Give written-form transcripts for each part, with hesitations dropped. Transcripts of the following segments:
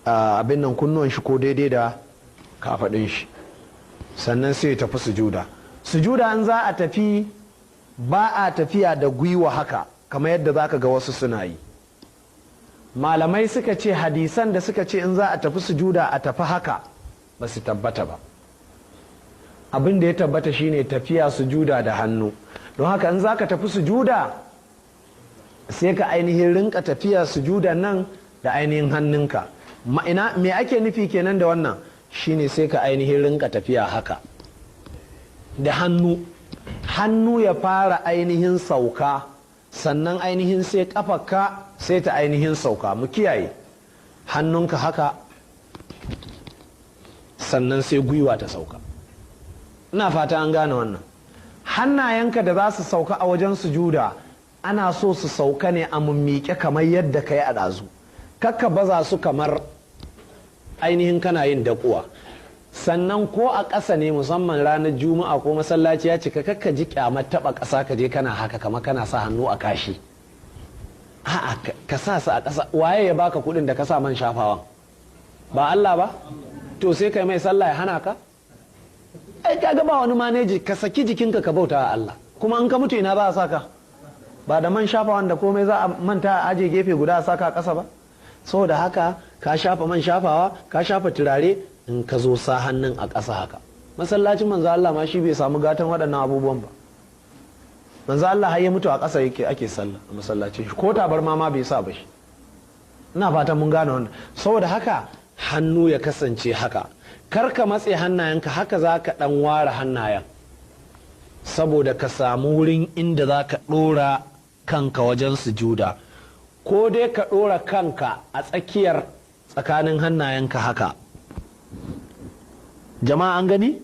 abin nan kunnuwan shi ko daidai da kafaɗin shi. Sannan sai ya tafi sujuda. Sujuda in za a tafi ba a tafiya da gwiwa haka kamar yadda za ka ga wasu suna yi. Malamai suka ce hadisan da suka ce in za a tafi sujuda a tafi haka ba su tabbata ba. Abin da ya tabbata shine tafiya sujuda da hannu. Don haka in za ka tafi sujuda sai ka ainihin rinka tafiya sujuda nan da ainihin hannunka. Ma'ina me ake nufi kenan da wannan? Shine sai ka ainihin rinka tafiya haka da hannu. Hannu ya fara ainihin sauka, sannan ainihin sai kafarka sai ta ainihin sauka. Mu kiyaye hannunka haka, sannan sai gwiwa ta sauka. Ina fata an gane wannan. Hannayenka da za su sauka a wajen sujuda ana so su sauka ne a mummiƙe kamar yadda ka yi a ɗazu. Kakka baza su kamar ainihin kana yin dakuwa. Sannan ko a ƙasa ne, musamman ranar juma'a ko masallaci ya cika, kakka ji kyamar taɓa ƙasa ka je kana haka kamar kana sa hannu a kashi. A'a, ka sa su a ƙasa. Waye ya baka kuɗin da ka sa man shafawan? Ba Allah ba? To sai kai mai sallah ya hana ka? Ai kaga ba wani maneji, ka saki jikinka ka bauta wa Allah. Kuma in ka mutu ina za a saka? Ba da man shafawan da komai za a manta a aje gefe guda a saka a ƙasa ba? Saboda haka ka shafa man shafawa, ka shafa turare, in ka zo sa hannun a ƙasa haka. Masallacin manzo Allah ma shi bai samu gatan waɗannan abubuwan ba. Manzo Allah har ya mutu a ƙasa yake ake sallah a masallacin shi, ko tabarma ma bai sa ba shi. Ina fatan mun gane wannan. Saboda haka hannu ya kasance haka. Kar ka matse hannayenka haka, za ka ɗan ware hannayen saboda ka samu wurin inda za ka ɗora kanka wajen sujuda. Ko dai ka ɗora kanka a tsakiyar tsakanin hannayenka haka. Jama'a an gani?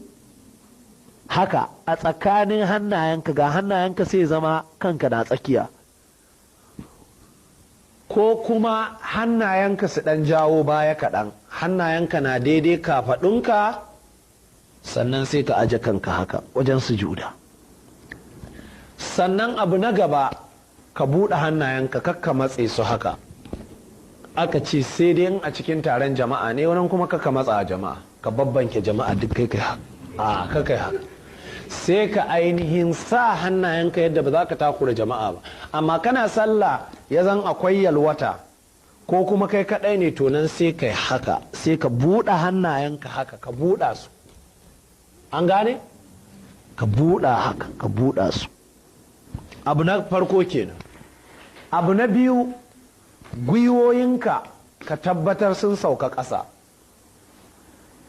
Haka a tsakanin hannayenka, ga hannayenka sai zama kanka na tsakiya. Ko kuma hannayenka su ɗan jawo baya kaɗan, hannayenka na daidai kafaɗunka, sannan sai ka aje kanka haka wajen sujuda. Sannan abu na gaba, ka buɗe hannayenka, kakka matse su haka. Aka ce sai dai in a cikin taron jama'a ne, wannan kuma kakka matsa a jama'a, ka babbanke jama'a duk kai kai haka. A ka kai haka. Sai ka ainihin sa hannayenka yadda ba za ka takura jama'a ba. Amma kana sallah ya zan akwai yalwata ko kuma kai kaɗai ne, to nan sai kai haka, sai ka buɗe hannayenka haka, ka buɗa su. An gane? Ka buɗa haka, ka buɗa su. Abu na farko kenan. Abu na biyu, gwiwoyinka ka tabbatar sun sauka ƙasa.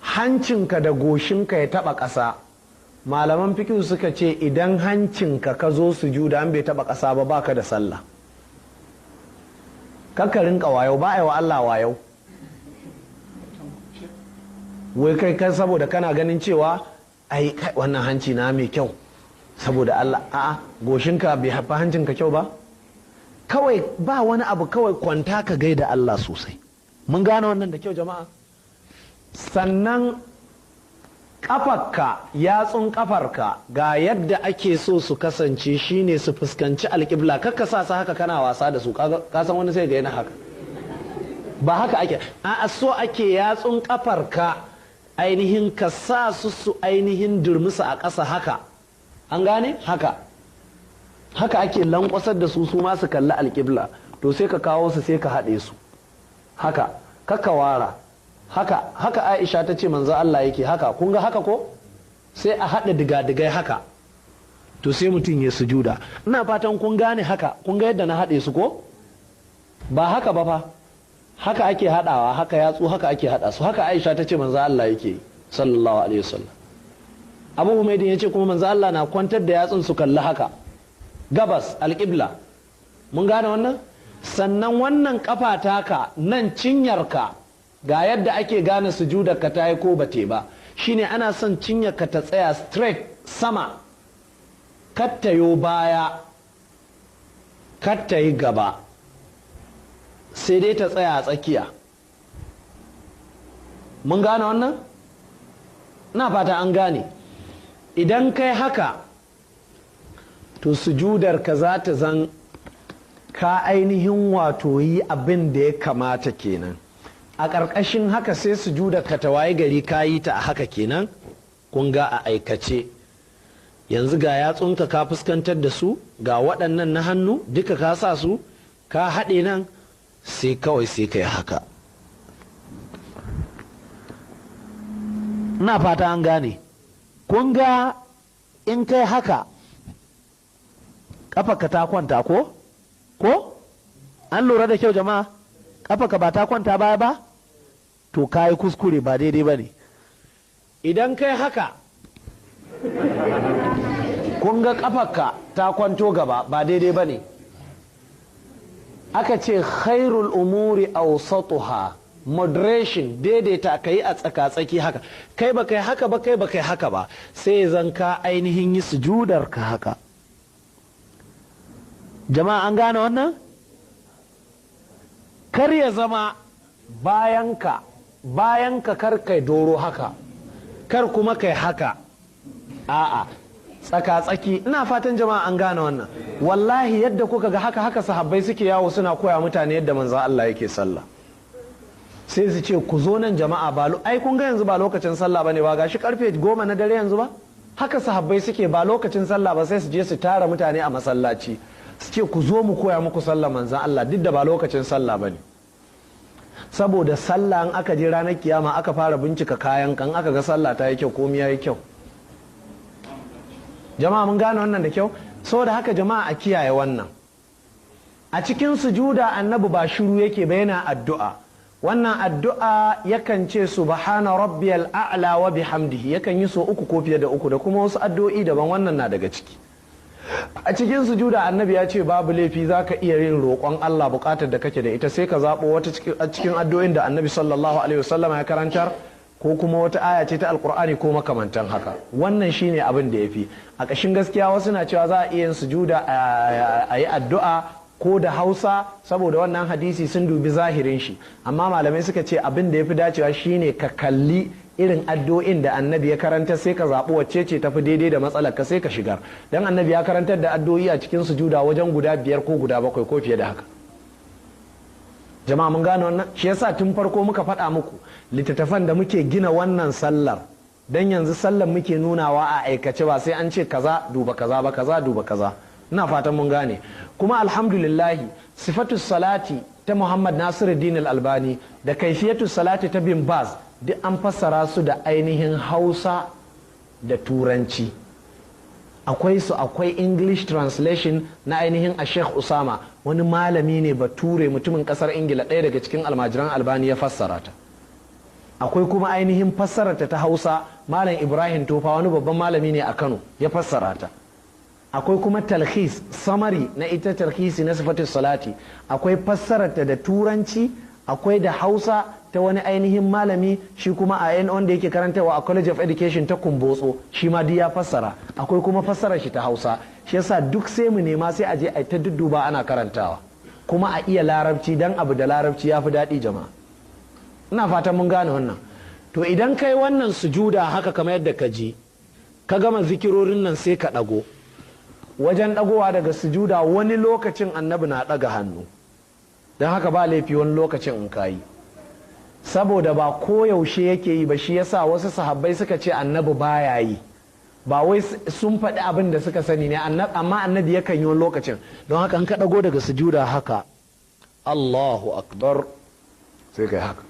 Hancinka da goshinka ya taɓa ƙasa. Malaman fikihu suka ce idan hancinka ka zo sujuda an bai taɓa ƙasa ba, baka da sallah. Kakka rinka wayo, ba a yi wa Allah wayo. Wai kai kan saboda kana ganin cewa ai kai wannan hanci na mai kyau saboda Allah, a'a, goshinka bai haifa hancinka kyau ba. Kawai ba wani abu, kawai kwanta ka gaida Allah sosai. Mun gane wannan da kyau jama'a? Sannan kafarka, yatsun kafarka ga yadda ake so su kasance, shine su fuskanci alƙibla. Kakka sa su haka kana wasa da su. Ka san wani sai ga yana haka. Ba haka ake, a'a, so ake yatsun kafarka ainihin ka sa su su ainihin durmusa a ƙasa haka. An gane? Haka haka ake lankwasar da su, su ma su kalli alƙibla. To sai ka kawo su, sai ka haɗe su haka, kakka wara haka. Haka Aisha ta ce manzo Allah yake haka. Kun ga haka ko? Sai a haɗa diga-digai haka, to sai mutum ya sujuda. Ina fatan kun gane haka. Kun ga yadda na haɗe su ko? Ba haka ba fa, haka ake haɗawa, haka yatsu haka ake haɗa su. Haka Aisha ta ce manzo Allah yake sallallahu alaihi wasallam. Abu Humaidin ya ce kuma manzo Allah na kwantar da yatsun su kalli haka gabas, alƙibla. Mun gane wannan? Sannan wannan kafa taka nan, cinyarka, ga yadda ake gane sujudarka ta yi ko ba te ba. Shine ana son cinyarka ta tsaya straight sama, kattayo baya, katta yi gaba, sai dai ta tsaya a tsakiya. Mun gane wannan? Ina fata an gane. Idan kai haka to sujudarka za ta zan ka ainihin wato yi abin da ya kamata kenan. A ƙarƙashin haka sai sujuda ka tawaye gari ka yi ta a haka kenan. Kun ga a aikace yanzu ga yatsunka ka fuskantar da su, ga waɗannan na hannu duka ka sa su ka haɗe nan, sai kawai sai kai haka. Ina fata an gane. Kun ga in kai haka ƙafarka ta kwanta ko? Ko? An lura da kyau jama'a? Ƙafarka ba ta kwanta baya ba? To ka yi kuskure, ba daidai ba ne. Idan kai haka kun ga ƙafarka ta kwanto gaba, ba daidai ba ne. Aka ce khairul umuri awsatuha, moderation, daidaita, ka yi a tsaka-tsaki haka. Kai ba kai haka ba, kai ba kai haka ba, sai zan ka ainihin yi sujudar ka haka. Jama'a an gane wannan? Kar ya zama bayanka bayanka kar kai doro haka, kar kuma kai haka, a'a, tsaka-tsaki. Ina fatan jama'a an gane wannan. Wallahi yadda kuka ga haka, haka sahabbai suke yawo suna koya mutane yadda manzo Allah yake sallah. Sai su ce ku zo nan jama'a, ba ai kun ga yanzu ba lokacin sallah bane ba, gashi karfe 10 na dare yanzu ba. Haka sahabbai suke, ba lokacin sallah ba sai su je su tara mutane a masallaci su ce ku zo mu koya muku sallah manzon Allah, duk da ba lokacin sallah bane. Saboda sallah in aka je ranar kiyama aka fara bincika kayan kan, aka ga sallah ta yi kyau, komai ya yi kyau. Jama'a mun gane wannan da kyau? Saboda haka jama'a a kiyaye wannan. A cikin sujuda annabi ba shiru yake ba, yana addu'a. Wannan addu'a yakan ce subhana rabbiyal a'la wa bihamdihi, yakan yi so 3 ko fiye da 3, da kuma wasu addu'o'i daban, wannan na daga ciki. A cikin sujuda annabi ya ce babu laifi zaka iya yin roƙon Allah buƙatar da kake da ita, sai ka zaɓo wata cikin addu'o'in da annabi sallallahu alaihi wasallam ya karantar, ko kuma wata aya ce ta alkur'ani ko makamantan haka. Wannan shine abin da yafi. A ƙashin gaskiya wasu na cewa za a iya yin sujuda a yi addu'a ko da Hausa, saboda wannan hadisi sun dubi zahirin shi, amma malamai suka ce abin da yafi dacewa shine ka kalli irin addu'o'in da annabi ya karanta, sai ka zaɓi wacce ce tafi daidai da matsalar ka sai ka shigar. Dan annabi ya karantar da addu'o'i a cikin sujuda wajen guda 5 ko guda 7 ko fiye da haka. Jama'a mun gane wannan? Shi yasa tun farko muka faɗa muku littattafan da muke gina wannan sallar, dan yanzu sallar muke nunawa a aikace, ba sai an ce kaza duba kaza ba, kaza duba kaza. Ina fatan mun gane. Kuma alhamdulillahi sifatu salati ta Muhammad Nasiruddin Al-Albani da kaifiyatu salati ta Bin Baz duk an fassara su da ainihin Hausa da Turanci. Akwai su, akwai English translation na ainihin a Sheikh Usama, wani malami ne bature mutumin kasar Ingila, ɗaya daga cikin almajiran Albani ya fassara ta. Akwai kuma ainihin fassararta ta Hausa, Malam Ibrahim Tofa, wani babban malami ne a Kano, ya fassara ta. Akwai kuma talhis, samari na ita talhisi na sifatu salati, akwai fassararta da Turanci, akwai da Hausa ta wani ainihin malami shi kuma a yan wanda yake karantarwa a College of Education ta Kumbotso, shi ma duk ya fassara. Akwai kuma fassarar shi ta Hausa. Shi yasa duk sai mu nema, sai a je a ta dudduba ana karantawa, kuma a iya larabci, dan abu da larabci ya fi daɗi jama'a. Ina fatan mun gane wannan. To idan kai wannan sujuda haka kamar yadda ka ji, ka gama zikirorin nan sai ka ɗago. Wajen ɗagowa daga sujuda wani lokacin annabi na ɗaga hannu, don haka ba laifi wani lokacin in kayi, saboda ba koyaushe yake yi ba. Shi yasa wasu sahabbai suka ce annabi baya yi, ba wai sun faɗi abin da suka sani ne, amma annabi yakan yi wani lokacin. Don haka in ka ɗago daga sujuda haka, Allahu akbar, sai kai haka.